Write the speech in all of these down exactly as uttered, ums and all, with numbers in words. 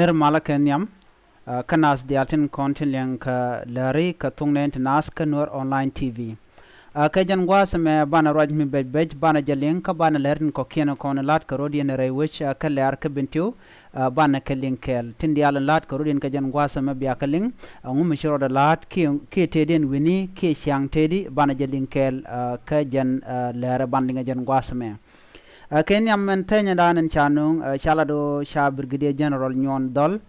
Ri malä kɛ nhiam, kä naath diaal tin kɔn tin liɛŋ kä lääri kä thok nɛɛni ti naath kä Nuer Online T V. Kɛ jɛn gua̱a̱th ɛmɛ banɛ ruac mi bɛc bɛc, banɛ jɛ liŋ kä banɛ lääri tin kɔ̱kiɛn kɔn la̱t kɛ rɔ̱diɛn rɛy wec kä Lɛɛr kä Bentiu. Banɛ kɛ liŋ kɛɛl tin diaal in la̱t kɛ rɔ̱diɛn kɛ jɛn gua̱a̱th ɛmɛ bia kɛ liŋ. Ŋu mi ci rɔɔdɛ la̱t kiɛ, kiɛ tëëdiɛn wi̱ni kiɛ ciaŋ tëëdi, banɛ jɛ liŋ kɛɛl kä jɛn lääri banɛ liŋ ɛ jɛn gua̱a̱th ɛmɛ. Kɛ nhiam ɛn thɛnyɛ dan ɛn ca nööŋ, ca lat ɣöö ca Brigadier General Nyuɔn Dhɔl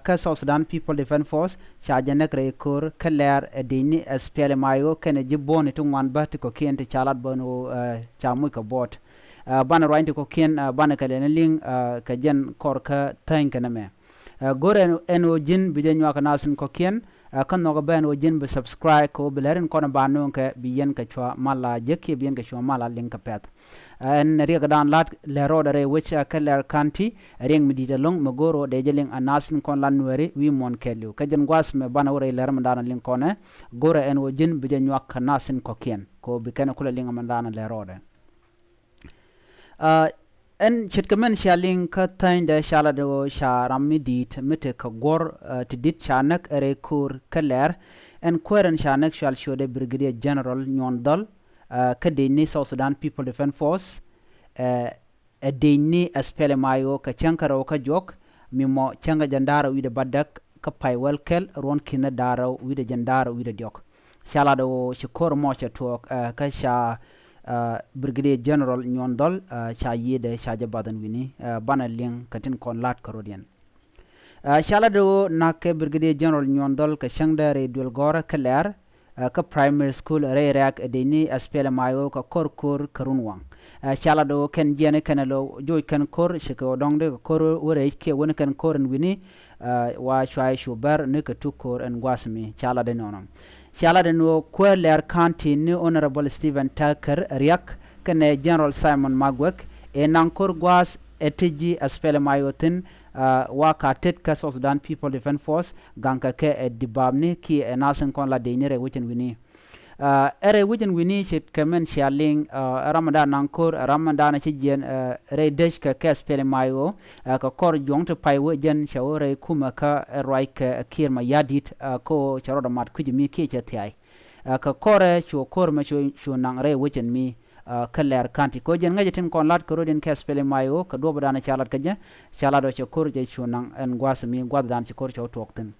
kä South Sudan People Defence Force ca jɛ näk rɛy ko̱r kä Lɛɛr ɛ di̱cni SPLM-IO kɛnɛ ji̱ buɔ̱ni ti ŋuan bä ti kɔ̱kiɛn ti ca lat bä ɛn ɣöö ca moc kɛ buɔt. Banɛ ruany ti kɔ̱kiɛn banɛ kɛ lɛni liŋ kɛ jɛn kɔr kä thäny kɛn ɛmɛ. Go̱rɛ ɛn ɣöö ji̱n bi jɛ nyuak kɛ naath tin kɔ̱kiɛn, kä nhɔkɛ bä ɛn ɣöö ji̱n bi subscribe kɛ ɣöö bi lääri tin kɔn ba nööŋ kɛ bi yɛn kɛ cua mal a jek kiɛ bi yɛn kɛ cua mal a liŋ kɛ pɛ̈th. Ɛn riɛk dan la̱t lɛ rɔɔdɛ rɛy wec kä Lɛɛr County, riɛk mi di̱i̱t ɛlɔ̱ŋ mi go̱o̱r ɣöö dee jɛ liŋ a naath tin kɔn la Nuääri wi̱i̱ muɔ̱ɔ̱n kɛɛliw. Kä jɛn gua̱a̱th mɛ banɛ wä rɛy lääri mɛ dan liŋ kɔnɛ, go̱rɛ ɛn ɣöö ji̱n bi jɛ nyuak kɛ naath tin kɔ̱kiɛn kɛ ɣöö bi kɛn kulɛ liŋ mɛ dan lɛ rɔɔdɛ. Ɛn ce̱tkɛ mɛn cia liŋ kä thänydɛ ca lat ɣöö ca ram mi di̱i̱t mi tekɛ guɔ̱r ti di̱t ca näk rɛy ko̱r kä Lɛɛr. Ɛn kuäär ɛn ca näk cual ciötdɛ Brigadier General Nyuɔn Dhɔl kä di̱cni South Sudan People Defence Force, ɛ di̱cni SPLM-IO kɛ cäŋ kä rɛw kä juɔk, mi mɔ cäŋ kä jɛn da̱ŋ rɛw wi̱cdɛ bädäk kä pay wäl kɛl ruɔ̱n ki̱n da̱ŋ rɛw wi̱cdɛ jɛn da̱ŋ rɛw wi̱cdɛ diɔ̱k. Ca lat ɣöö ci ko̱r mɔ cɛ tuɔɔk kä ca Brigadier General Nyuɔn Dhɔl ca yiëëdɛ ca jɛ bath ɛn wi̱ni. Banɛ liŋ kɛ tin kɔn la̱t kä rɔ̱diɛn. Ca lat ɣöö na̱k kɛ Brigadier General Nyuɔn Dhɔl kɛ cäŋdɛ rɛy duël gɔ̱rä kä Lɛɛr kä primary school rɛy rɛ̈ɛ̈k ɛ di̱cni SPLM-IO kɛ kɔr ko̱r kä Runwaŋ. Ca lat ɣöö kɛn jiɛn kɛn ɛ lo̱ joc kɛn ko̱r cikɛ ɣöö dɔ̱ŋ dee kɛ ko̱r wä rɛc kiɛ wän kɛn ko̱r ɛn wi̱ni. Wa cua cu bär ni kɛ tuk ko̱r ɛn gua̱a̱th mi ca lat ɛn ɣöö nɔ. Ca lat ɛn ɣöö kuäär Lɛɛr County ni Honorable Stephen Tucker Riak kɛnɛ General Simon Magwek ɛ naŋ ko̱r gua̱a̱th ɛ ti ji̱ SPLM-IO thi̱n, wa ka tet kä South Sudan People Defence Force gaŋkɛ kɛ ɛ di̱baapni kiɛ ɛ naath tin kɔn la di̱cni rɛy wec ɛn wi̱ni. Ɛ rɛy wec ɛn wi̱ni ce̱tkɛ mɛn cia liŋ ɛ ram ɛn dan naŋ ko̱r ɛ ram ɛn dan ci jiɛn rɛy dec kɛ kɛ SPLM-IO kɛ kɔr juɔ̱ŋ ti pay wä jɛn cɛ wä rɛy kumɛ kä ɛ ruac kɛ Kiir Mayardit kä cɛ rɔɔdɛ mat kui̱c mi kiɛ cɛ thia̱a̱y. Kɛ kɔrɛ cu ko̱r mɛ cu naŋ rɛy wec ɛn mi kä Lɛɛr County. Kɛ jɛn ŋäcɛ tin kɔn la̱t kɛ rɔ̱diɛn kɛ SPLM-IO kɛ duɔ̱ɔ̱p dan ca lat kɛ jɛ, ca lat ɣöö cɛ ko̱r cɛ cu naŋ ɛn gua̱a̱th mi gua̱a̱th dan ci ko̱r cɛ wä tuɔɔk thi̱n.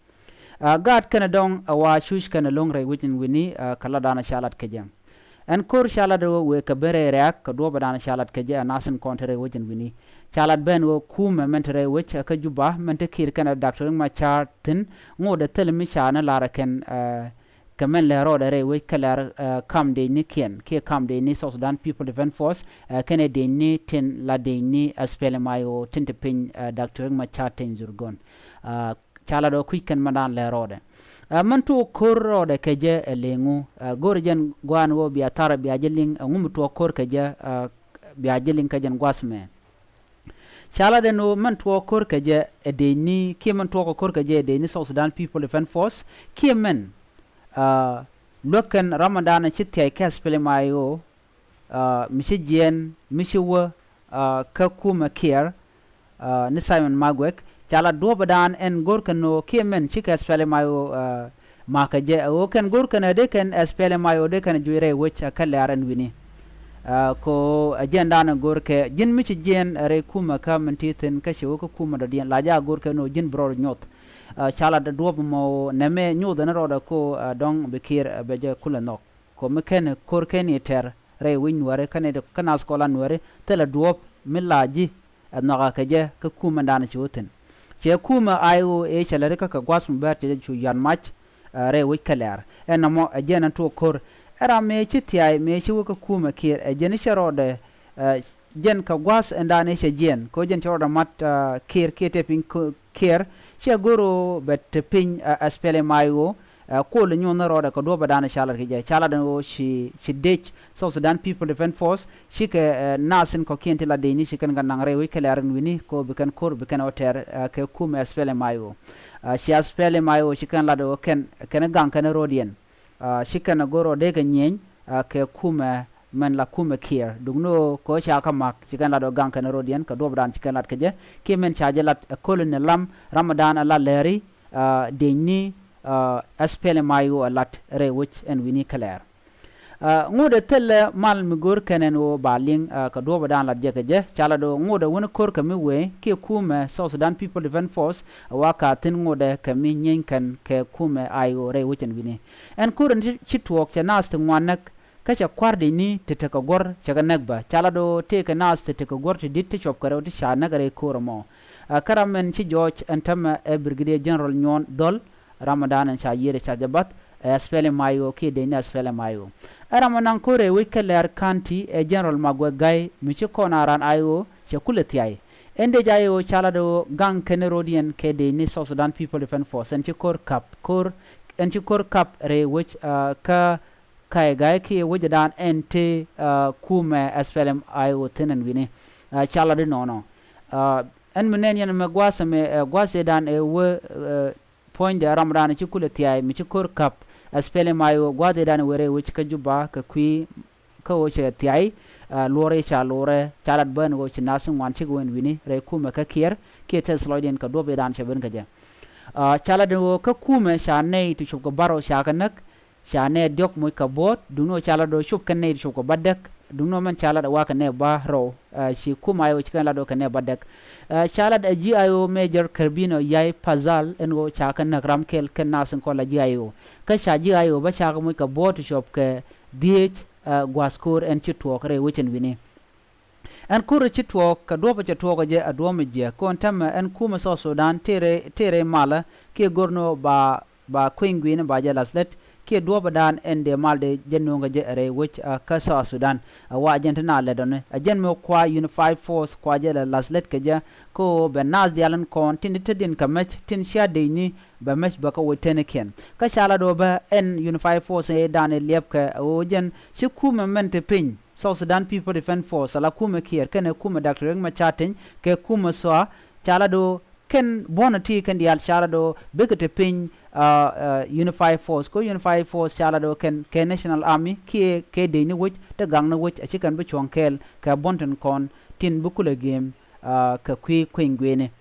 Gaat kɛnɛ dɔ̱ŋ ɛ wa cuc kɛnɛ lo̱ŋ rɛy wec ɛn wi̱ni kɛ lat dan ca lat kɛ jɛ. Ɛn ko̱r ca lat ɣöö wëë kɛ ben rɛy rɛ̈ɛ̈k kɛ duɔ̱ɔ̱p dan ca lat kɛ jɛ ɛ naath tin kɔn te rɛy wec ɛn wi̱ni. Ca lat ben ɣöö kumɛ mɛn te rɛy wec kä Juba mɛn te Kiir kɛnɛ Doctor Riek Machar thi̱n ŋotdɛ thil mi ca ni lar ɛ kɛn kɛ mɛn lɛ rɔɔdɛ rɛy wec kä Lɛɛr kam di̱cnikiɛn kiɛ kam di̱cni South Sudan People Defence Force kɛnɛ di̱cni tin la di̱cni SPLM-IO tin te piny Doctor Riek Machar Teny Dhurgon. Ca lat ɣöö kui̱c kɛn mɛn dan lɛ rɔɔdɛ. Mɛn tuɔɔk ko̱r rɔɔdɛ kɛ jɛ ɛ liŋu go̱o̱rɛ jɛn gua̱a̱n ɣöö bia tharɛ bia jɛ liŋ ɛŋu mi tuɔɔk ko̱r kɛ jɛ, bia jɛ liŋ kä jɛn gua̱a̱th mɛ. Ca lat ɛn ɣöö mɛn tuɔɔk ko̱r kɛ jɛ ɛ di̱cni kiɛ mɛn tuɔɔk ko̱r kɛ jɛ ɛ di̱cni South Sudan People Defence Force kiɛ mɛn luäk kɛn ram ɛn dan ci thia̱y kɛ SPLM-IO mi ci jiɛɛn mi ci wä kä kumɛ Kiir ni Simon Magwek. Ca lat duɔ̱ɔ̱p ɛ dan ɛn go̱r kɛn ɣöö kiɛ mɛn cikɛ SPLM-IO ma̱a̱kɛ jɛ ɛ ɣöö kɛn go̱r kɛn ɛ dee kɛn SPLM-IO dee kɛn juc rɛy wec kä Lɛɛr ɛn wi̱ni. Kɛ ɣöö ɛ jɛn dan ɛ go̱r kɛ ji̱n mi ci jiɛɛn rɛy kumɛ kä min ti thi̱n kä ci wä kä kumɛ dɔ̱diɛn la jɛ a go̱r kɛn ɣöö ji̱n bi rɔɔd nyoth. Ca lat duɔ̱ɔ̱p mɔ ɣöö nɛmɛ nyoth ɛn rɔɔdɛ kɛ ɣöö dɔ̱ŋ bi Kiir bɛ jɛ kulɛ nhɔk. Kɛ ɣöö mi kɛn ko̱r kɛn i̱ tɛr rɛy wec Nuääri kä nɛy kä naath kɔn la Nuääri thilɛ duɔ̱ɔ̱p mi la ji̱ ɛ nhɔakä kɛ jɛ kä kumɛ dan ci wä thi̱n. Cɛ kumɛ IO ëë cɛ lät kä kɛ gua̱th mi bäär cɛ jɛ cu yɔ̱a̱n mac rɛy wec kä Lɛɛr. Ɛn nɔmɔ ɛ jɛn ɛn tuɔɔk ko̱r ɛ ram mëë ci thia̱a̱y mëë ci wä kä kumɛ Kiir ɛ jɛn i̱ cɛ rɔɔdɛ jɛn kɛ gua̱th ɛn dan i̱ cɛ jiɛɛn kɛ ɣöö jɛn cɛ rɔɔdɛ mat Kiir kiɛ tɛ piny Kiir. Ciɛ go̱r ɣöö bɛ te piny SPLM-IO. Kuɔl inyuɔ̱n ni rɔɔdɛ kɛ duɔ̱ɔ̱p ɛ dan ca lat kɛ jɛ ca lat ɛn ɣöö ci dec South Sudan People Defence Force cikɛ naath in kɔ̱kiɛn ti la dec ni ci kɛn kɛ naŋ rɛy wec kɛ Lɛɛr in wi̱ni kɛ ɣöö bi kɛn ko̱r bi kɛn ɣä tɛr kɛ kumɛ SPLM-IO. Ci SPLM-IO ci kɛn lat ɣöö kɛn kɛn gaŋ kɛn ro̱diɛn. Ci kɛn ɛ go̱r ɣöö dee kɛ nyieny kɛ kumɛ mɛn la kumɛ Kiir. Duŋni ɣöö kɛ ɣöö ca kä mak ci kɛn lat ɣöö gaŋ kɛn rɔ̱diɛn kɛ duɔ̱ɔ̱pdan ci kɛn lat kɛ jɛ. Kiɛ mɛn ca jɛ lat ɛ köl ni lam ram mi daan ɛ la lɛri, ah, dëëcni, ah, SPLM-IO ɛ lat rɛy wec ɛn wi̱ni kɛ lɛr. Ah, ŋotdɛ thilɛ mal mi go̱o̱r kɛn ɛn ɣöö ba liŋ, ah, kɛ duɔ̱ɔ̱pdan lat jɛ kɛ jɛ. Ca lat ɣöö ŋotdɛ wän ko̱r kɛ mi wëë kiɛ kumɛ South Sudan People Defence Force ɛ wa ka thi̱n ŋotdɛ kɛ mi nyieeny kɛn kɛ kumɛ IO rɛy wec ɛn wi̱ni. Ɛn ko̱r ɛn ci, ci tuɔɔk cɛ naath ti ŋuan näk kä cɛ kua̱r dëëcni ti tekɛ guɔ̱r cɛ kɛ näk bä. Ca lat ɣöö tëëkɛ naath ti tekɛ guɔ̱r ti di̱t ti cuɔp kɛ rɛw ti ca näk rɛy ko̱r ɛmɔ. Ah, kä ram ɛn ci jɔɔc ɛn tämɛ ɛ Brigadier General Nyuɔn Dhɔl, ram mi daan ɛn ca yiëëdɛ ca jɛ bath ɛ SPLM-IO kiɛ dëëcni SPLM-IO. Ɛ ram mi naŋ ko̱r rɛy wec kä Lɛr County ɛ General Maguɛ Gai mi ci kɔn a raan IO cɛ kulɛ thiay. Ɛn dëëc IO ca lat ɣöö gaŋ kɛn rɔ̱diɛn kɛ dëëcni South Sudan People Defence Force ɛn ci ko̱r ka̱p ko̱r, ɛn ci ko̱r ka̱p rɛy wec, ah, kä Ka̱a̱y Gai kiɛ wecdan ɛn te, ah, kumɛ SPLM-IO thi̱n ɛn wi̱ni. Ah, ca lat inɔnɔ. Ah, ɛn mi nɛn yɛn mɛ gua̱a̱th ɛmɛ, eh, gua̱a̱th ëëdan ɛ wee, eh, puɔ̱nydɛ ram dan ci kulɛ thiay mi ci ko̱r ka̱p SPLM-IO gua̱a̱th ëëdan ɛ wee rɛy wec kä Juba kɛ kui̱ kä ɣöö cɛ thiay, ah, luɔrɛ ca luɔrɛ ca lat bä ɛn ɣöö ci naath ti ŋuan cikɛ wä ɛn wi̱ni rɛy kumɛ kä Kiir kiɛ tɛth lɔcdiɛn kɛ duɔ̱ɔ̱p ëëdan cɛ ben kɛ jɛ. Ah, ca lat ɛn ɣöö kä kumɛ ca nɛy ti cop kɛ bärɔw ca kɛ näk, ca nɛy diɔ̱k moc kɛ buɔ̱ɔ̱t, duŋni ɣöö ca lat ɣöö cop kɛn nɛy ti cop kɛ bädäk, duŋni ɣöö mɛn ca lat ɛ wa kɛ nɛy bärɔw, ah, ci kumɛ IO ci kɛn lat ɣöö kɛ nɛy bädäk. Ah, ca lat ɛ ji̱ IO Major Kerbino Yai Pazal ɛn ɣöö ca kɛ näk ram kɛl kɛn naath in kɔn la ji̱ IO. Kä ca ji̱ IO bä ca kɛ moc kɛ buɔ̱ɔ̱t ti cop kɛ dhieec, ah, gua̱a̱th ko̱r ɛn ci tuɔɔk rɛy wec ɛn wi̱ni. Ɛn ko̱r ɛ ci tuɔɔk kɛ duɔ̱ɔ̱p ɛ cɛ tuɔɔk ɛ jɛ ɛ duɔ̱ɔ̱p mi jiääk kɔn tämɛ ɛn kumɛ South Sudan tëë rɛy, tëë rɛy malä kiɛ go̱r ni ɣöö ba, ba kueny gui̱i̱ni ba jɛ la̱th lät kiɛ duɔ̱ɔ̱p ɛ daan ɛn dee mal dee jɛ nööŋ kɛ jɛ ɛ rɛy wec, ah, kä South Sudan. Ɛ wa jɛn ti na lɛt ɔni ɛ jɛn mi kua Unified Force kua jɛ lɛ la̱th lät kɛ jɛ kä ɣöö bɛ naath diaal ɛn kɔn tin ti tetdiɛn kɛ mec tin cia dëëcni bɛ mec bɛ kä wec tenikiɛn. Kä ca lat ɣöö bä ɛn Unified Force ëëdan ɛ liɛpkɛ ɛ ɣöö jɛn ci kumɛ mɛn te piny South Sudan People Defence Force ala kumɛ Kiir kɛnɛ kumɛ Doctor Riek Machar Teny kɛ kumɛ SSOA, ca lat ɣöö kɛn buɔ̱nɛ ti kɛn diaal ca lat ɣöö bikɛ te piny, ah, ah, Unified Force. Kɛ Unified Force ca lat ɣöö kɛn kɛ National Army kiɛ kɛ dëëcni wec ti gaŋni wec a ci kɛn bi cuɔ̱ŋ kɛɛl kɛ buɔ̱n tin kɔn tin bi kulɛ gëëm, ah, kɛ kui̱ kueny gui̱ni.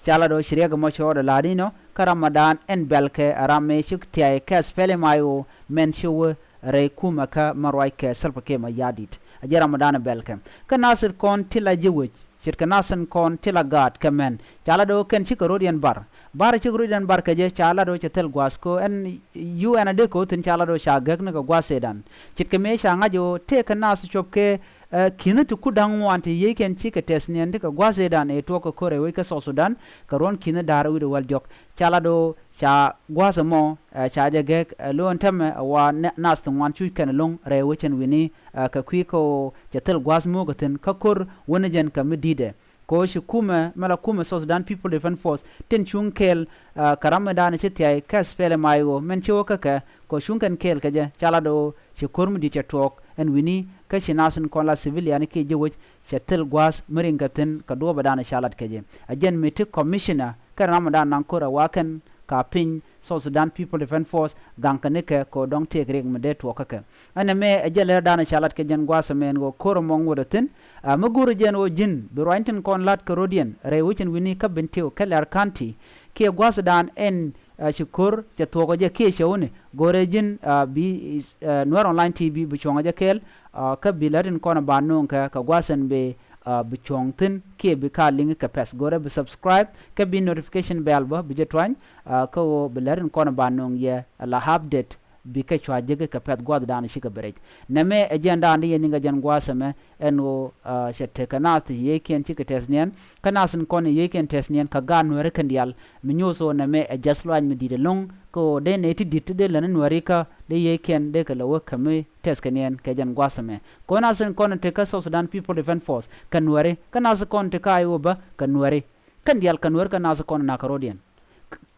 Ca lat ɣöö ci Riek mɔ cɔɔdɛ la̱t inɔ kä ram mɔ daan ɛn bɛlkɛ ɛ ram mëë ci thiay kɛ SPLM-IO mɛn ci wä rɛy kumɛ kä mɛ ruac kɛ Salva Kiir Mayardit. A jɛ ram mɔ daan ɛ bɛlkɛ kä naath in kɔn ti la ji̱ wec ce̱tkɛ naath in kɔn ti la gaat kɛ mɛn. Ca lat ɣöö kɛn cikɛ rɔ̱diɛn bar, bar cikɛ rɔ̱diɛn bar kɛ jɛ ca lat ɣöö cɛ thil gua̱a̱th kɛ ɣöö ɛn UN a dee kɛ ɣöö thi̱n ca lat ɣöö ca gäk ni kɛ gua̱a̱th ëëdan. Ce̱tkɛ mëë ca ŋa̱c ɣöö tëëkɛ naath cop kɛ, eh, ki̱ni ti ku da̱ŋ ŋuan ti yiëëkiɛn cikɛ tɛth niɛn ti kɛ gua̱a̱th ëëdan ëë tuɔɔk kɛ ko̱r ɛ wec kä South Sudan kɛ ruɔ̱n ki̱ni da̱r wi̱cdɛ wäl diɔ̱k. Ca lat ɣöö ca gua̱a̱th ɛmɔ, eh, ca jɛ gɛk, eh, lo̱o̱n tɛmɛ, eh, wa nɛ-, naath ti ŋuan cuc kɛn ɛlɔ̱ŋ rɛy wec ɛn wi̱ni, eh, kɛ kui̱ kä ɣöö cɛ thil gua̱a̱th mo̱o̱k ɛ thi̱n kä ko̱r wäni jɛn kɛ mi di̱i̱tɛ. Kɛ ɣöö ci kumɛ mɛ la kumɛ South Sudan People Defence Force tin cuŋ kɛɛl, eh, kɛ ram mi daanɛ ci thiay kä SPLM-IO mɛn ci wä kä kɛ kɛ ɣöö cuŋ kɛn kɛɛl kɛ jɛ ca lat ɣöö ci ko̱r mi di̱i̱t cɛ tuɔɔk ɛn wi̱ni kä ci naath in kɔn la civilian kiɛ ji̱ wec cɛ thil gua̱a̱th mi riŋ kɛ thi̱n kɛ duɔ̱ɔ̱p ɛ daanɛ ca lat kɛ jɛ. Ɛ jɛn mi ti commissioner kɛn ram mi daanɛ naŋ ko̱r ɛ wa kɛn ka piny South Sudan People Defence Force gaŋ kɛ nikɛ kɛ ɣöö dɔ̱ŋ tëëk riɛk mi dee tuɔɔk kä kɛ. Ɛn ɛmɛ ɛ jɛ lɛr daanɛ ca lat kɛ jɛn gua̱a̱th ɛmɛ ɛn ɣöö ko̱r ɛmɔ ŋot ɛ thi̱n. A mi go̱o̱rɛ jɛn ɣöö ji̱n bi ruany tin kɔn la̱t kɛ rɔ̱diɛn rɛy wec ɛn wi̱ni kä Bentiu kä Lɛr County kiɛ gua̱a̱th dan ɛn, a, ci ko̱r cɛ thuɔ̱k ɛ jɛ kiɛ cɛ wuni go̱o̱rɛ ji̱n, a, bi, a, Nuer Online TV bi cuɔ̱ŋ ɛ jɛ kɛɛl, a, kä bi lät in kɔn ɛ ba nööŋ kɛ kɛ gua̱a̱th ɛn bi, a, bi cuɔ̱ŋ thi̱n kiɛ bi ka liŋ kɛ pɛ̈th go̱o̱rɛ bi subscribe kä bi notification bell bä bi jɛ tuany, a, kä ɣöö bi lät in kɔn ɛ ba nööŋ yɛ ala update bi kɛ cua jek kɛ pɛ̈th gua̱a̱th dan cikɛ bɛ rɛc. Nɛmɛ ɛ jɛn dan di yɛn niŋ kɛ jɛn gua̱a̱th ɛmɛ ɛn ɣöö, a, cɛ tekɛ naath ti yiëëkiɛn cikɛ tɛth niɛn kä naath in kɔn in yiëëkiɛn tɛth niɛn kɛ gaat Nuääri kɛn diaal mi nyuuth ɣöö nɛmɛ ɛ jiath lɔaac mi di̱i̱t ɛlɔ̱ŋ kɛ ɣöö dee nɛy ti di̱t ti dee lät ni Nuääri kä dee yiëëkiɛn dee kɛ lɛ wä kɛ mi tɛth kɛ niɛn kɛ jɛn gua̱a̱th ɛmɛ. Kɛ ɣöö naath in kɔn in tekä South Sudan People Defence Force kɛ Nuääri kä naath in kɔn in tekä IO bä kɛ Nuääri. Kɛn diaal kɛ Nuääri kä naath in kɔn in nakä rɔ̱diɛn.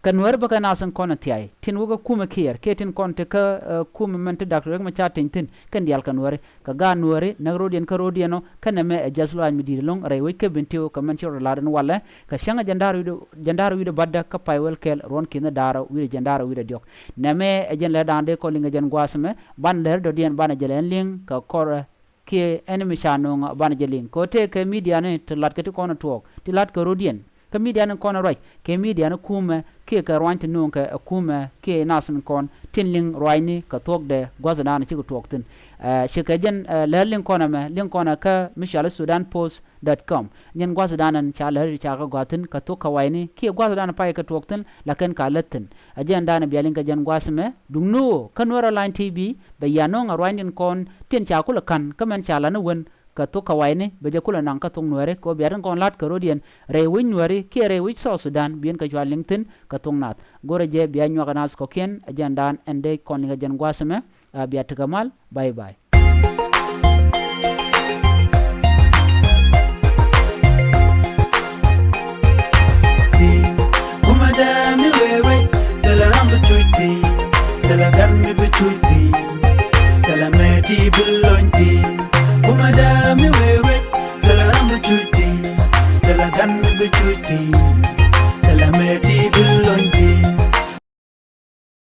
Kɛ Nuääri bä kɛ naath in kɔn in thiay tin wä kɛ kumɛ Kiir kiɛ tin kɔn ti kä, eh, kumɛ mɛn ti Doctor Riek Machar Teny thi̱n kɛn diaal kɛ Nuääri. Kɛ gaat Nuääri näk rɔ̱diɛn kä rɔ̱diɛn ɔ kɛn ɛmɛ ɛ jiath lɔaac mi di̱i̱t ɛlɔ̱ŋ rɛy wec kä Bentiu kɛ mɛn ci rɔ la̱t ɛn walɛ kɛ cäŋ ɛ jɛn da̱r wi̱cdɛ, jɛn da̱r wi̱cdɛ bädä kä pay wäl kɛl ruɔ̱n ki̱n da̱r wi̱cdɛ jɛn da̱r wi̱cdɛ diɔ̱k. Nɛmɛ ɛ jɛn lɛr da̱a̱n dee kɔn liŋ kɛ jɛn gua̱a̱th ɛmɛ ban lɛr dɔ̱diɛn banɛ jɛ lɛ ɛn liŋ kɛ kɔr, eh, kiɛ ɛn mi ca nööŋ banɛ jɛ liŋ. Kɛ ɣöö tëëkɛ midiani ti latkɛ ti kɔn ɛ tuɔɔk, ti latkɛ rɔ̱diɛn. Kä midiani kɔn ɛ ruac kɛ midiani kumɛ kiɛ kɛ ruany ti nööŋkɛ ɛ kumɛ kiɛ nath in kɔn tin liŋ ruacni kɛ thuɔ̱kdɛ gua̱thdan cikɛ tuɔɔk thi̱n. Ɛ, cikɛ jɛn, ɛ, lär liŋ kɔn ɛmɛ, liŋ kɔn ɛ kä mi cɔal i̱ Sudan Post dot com. Nyɛn gua̱thdan ɛn ca lär ca kɛ gɔ̱a̱th thi̱n kɛ thok kɛ wayni kiɛ gua̱thdan pay kɛ tuɔɔk thi̱n, la kɛn ka lät thi̱n. Ɛ jɛn dan bia liŋ kɛ jɛn gua̱a̱th ɛmɛ, duŋni ɣöö kä Nuɛr online T V bɛ yia nööŋ ɛ ruacni kɔn tin ca kulɛ ka̱n kä mɛn ca la̱t ni wen kɛ thok kɛ wayni bɛ jɛ kulɛ naŋ kä thok Nuɛri, kɛ ɣöö bia tin kɔn la̱t kɛ rɔ̱diɛn rɛy wec Nuɛri kiɛ rɛy wec South Sudan, bi yɛn kɛ cua liŋ thi̱n kɛ thok nath. Go̱rɛ jɛ bia nyuak ɛ nath kɔ̱kiɛn, ɛ jɛn dan ɛn dee kɔn liŋ kɛ jɛn gua̱a̱th ɛmɛ. A, bia tekɛ mal. Bye bye. Ti, kumɛ dee mi wee wee, thilɛ ram bi cuc ti, thilɛ gan mi bi cuc ti, thilɛ mɛ ti bi lony ti. Kumɛ dee mi wee wee, thilɛ ram bi cuc ti, thilɛ gan mi bi cuc ti, thilɛ mɛ ti bi lony